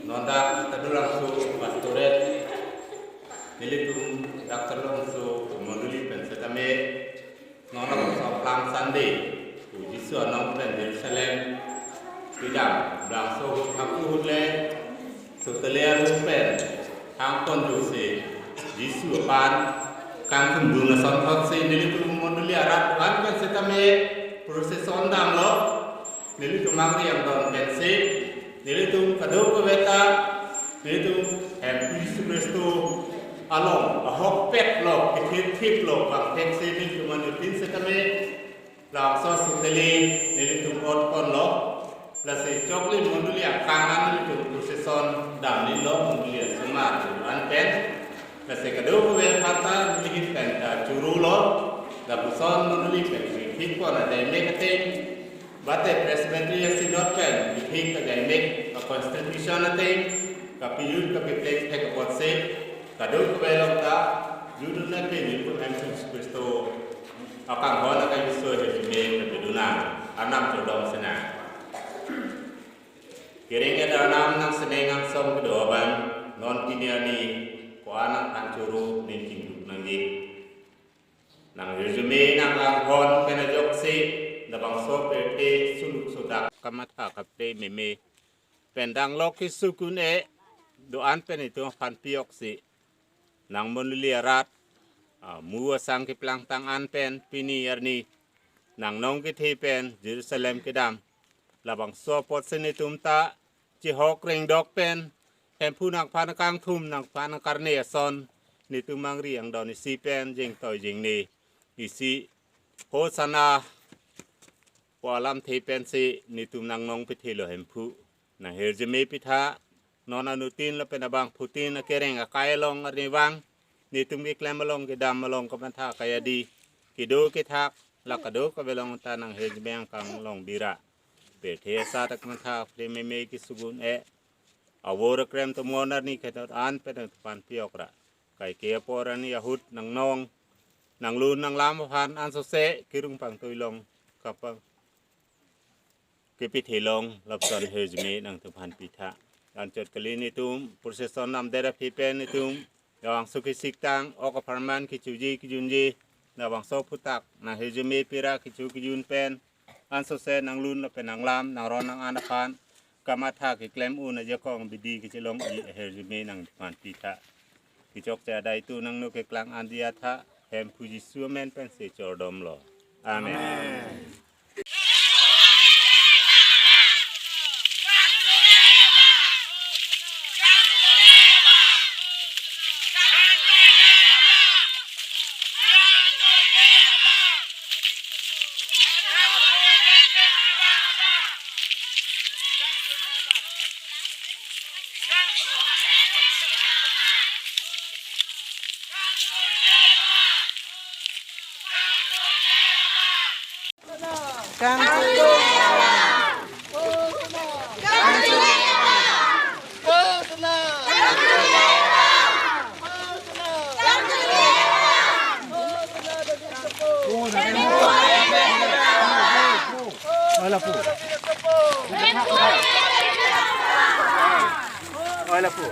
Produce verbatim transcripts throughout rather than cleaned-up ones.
Non dak Tadulangso Pastorate, nelitum dak Tadulangso mondoli pen setame, non labangso Palm Sunday, pu Jisu anong pen Jerusalem kedam, labangso ahut hangpu ahut le, sotele aru pen hangpon jusi Jisu aphan kangthum dun ason thotsi nelitum mondoli arat an pen setame procession damlo, nelitum mangri angdon pensi, nelitum kadokave ta, nelitum Hemphu Jisu Khristo along ahokpet lo, kethip thip lo, bang theksi nelitum anutin setame, labangso sotele nelitum otponlo, lasi choklim mondoli akang an nelitum procession damlilo, mondoli asomar an pen, lasi kadokave aphan ta nelihin pen ta choro lo, lapuson mondoli pen kethipon ajaimek ateng, bate Presbytery Synod pen kethip ajaimek a-constitution ateng, kapijut kapiplek thek apotsi, kadokave along ta judun nangpi nelitum Hemphu Jisu Khristo akanghon akaiso ahirjume kapidunang, Arnam chodong sinang. Kereng-et Arnam, nang sineng angsong kedo abang, non pini arni ko-an nangphan choro ning chingduk nangji. Nang hirjume nang kanghon pen ajoksi, labangso pirthe suluk sodak kamatha kaprek meme pen danglok kesung un-e do-an pen itum aphan pi-oksi, nang mondoli arat amu asang keplangtang an pen pini arni nang nong kethe pen Jerusalem kedam, labangso apotsi netum ta chihok rengdok pen Hemphu nangphan kangthum, nangphan karne ason netum mangri angdon isi pen jengtoi jengne isi Hosana pu alamthe pensi netum nang nong pithelo Hemphu. Nang hirjume pitha, non anutin lapen abangphutin akereng akai along arnivang, netum keklem along kedam along kamatha kayadi, kedo kethak, la kadokave along ta nang hirjume angkang long bira. Pirthe asat kamatha kaprek meme kesung un-e, awor akrem tomon arni kethot an pen nangphan pi-ok ra. Kaike apor arni ahut nang nong, nang lun nang lam aphan ansose kerung pangtoi long kapang kepithe long, lapuson hirjume nangtumphan pitha. Anchot kali netum procession namdet aphi pen netum labangso kesik tang, ok apharman kechoji kejunji, labangso aphuthak nang hirjume pira kecho kejun pen, ansose nang lun lapen nang lam, nang ron nang an aphan kamatha keklem un ajakong bidi kechelong-i ahirjume nangtumphan pitha. Kechokche adai tu nangno keklang an diya tha, Hemphu Jisu amen pensi chordomlo. Amen. Amen. Oila pu. Oila pu.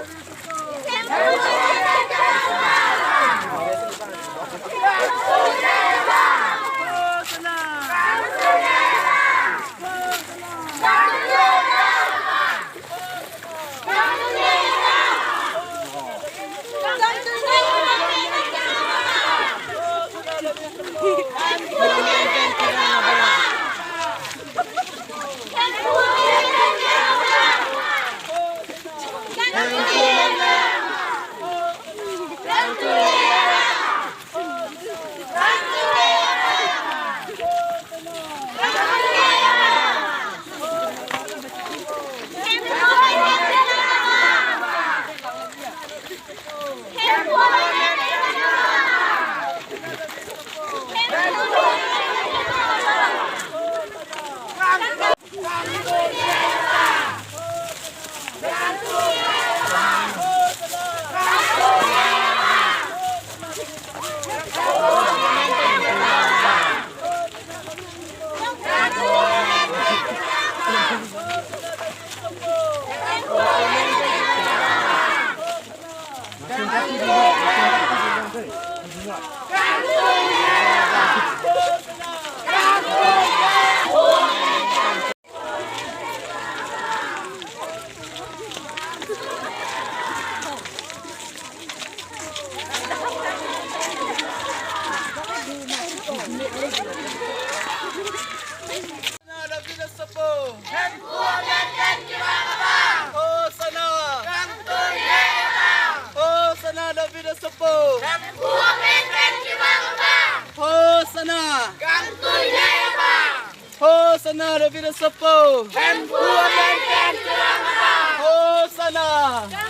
Hosanna David asopo. Hemphu amen pen kelang ma. Hosanna.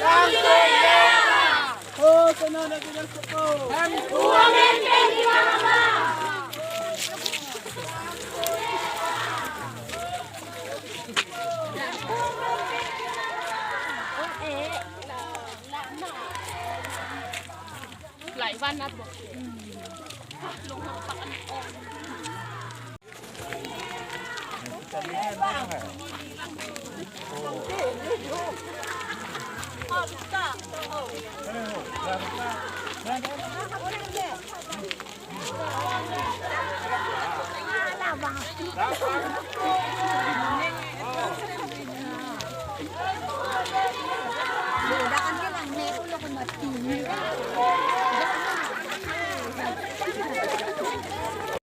Kangtung le ma. Hosanna David asopo. Hemphu amen pen kelang ma. Lai van nat bo.